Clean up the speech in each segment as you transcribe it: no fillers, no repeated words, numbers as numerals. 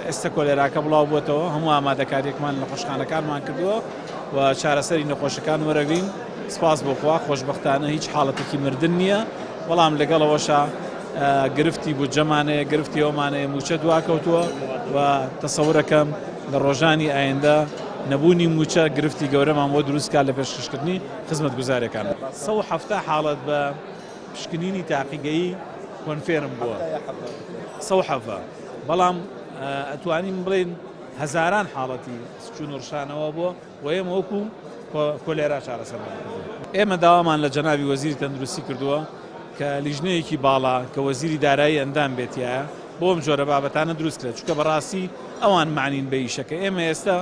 ئێستا کۆلێراکە بڵاو بووەتەوە، هەموو ئامادەکارییەکمان لە نەخۆشخانەکانمان کردووە و چارەسەری نەخۆشەکان وەرەگرین، سپاس بۆ خوا خۆشبەختانە هیچ حاڵەتێکی مردن نییە، بەڵام لەگەڵ ئەوەشا گرفتی بودجەمان هەیە، گرفتی ئەومان هەیە مووچە دواکەوتووە و تەسەورەکەم لە ڕۆژانی ئایندە نەبوونی مووچە گرفتی گەورەمان بۆ دروست کات لە پێشکەشکردنی خزمەتگوزارییەکان. 170 حاڵەت بە پشکنینی تاقیگەیی confirm بووە 117 بەڵام ئەتوانین بڵێین هەزاران حاڵەتی سکچوون و ڕشانەوە بووە و ئێمە وەکو کۆلێرا چارەسەرمان کردووە. ئێمە داوامان لە جەنابی وەزیری تەندروستی کردووە کە لیژنەیەکی باڵا کە وەزیری دارایی ئەندام بێت تیایا بۆ ئەم جۆرە بابەتانە دروست کرێت چونکە بەڕاستی ئەوان مەعنین بە ئیشەکە ئێمە ئێستا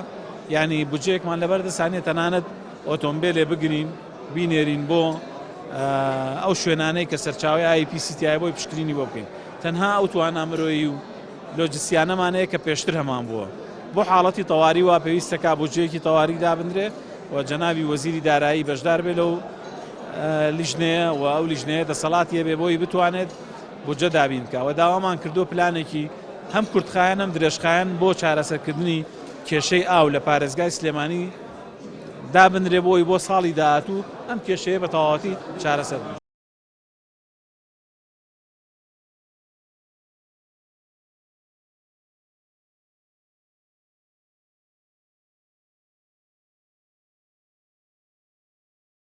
یانی بودجەیەکمان لەبەر دەستا نییە تەنانەت ئۆتۆمبێلێ بگرین بینێرین بۆ ئەو شوێنانەی کە سەرچاوەی ئاوی پیسی تیایە بۆی پشکنینی بۆ بکەین تەنها ئەو توانا مرۆیی و لۆجستیانەمان هەیە کە پێشتر هەمان بووە. بۆ حاڵەتی تەواری وا پێویستە کا بودجەیەکی تەواری دابنرێ و جەنابی وەزیری دارایی بەشدار بێ لەو لیژنەیە و ئەو لیژنەیە دەسەڵاتی هەبێ بۆی بتوانێت بودجە دابین بکا و داوامان کردووە پلانێکی هەم کورتخایەن هەم درێژخایەن بۆ چارەسەرکردنی کێشەی ئاو لە پارێزگای سلێمانی دابنرێ بۆی بۆ ساڵی داهاتوو ئەم کێشەیە بە تەواوەتی چارەسەر بکرێت.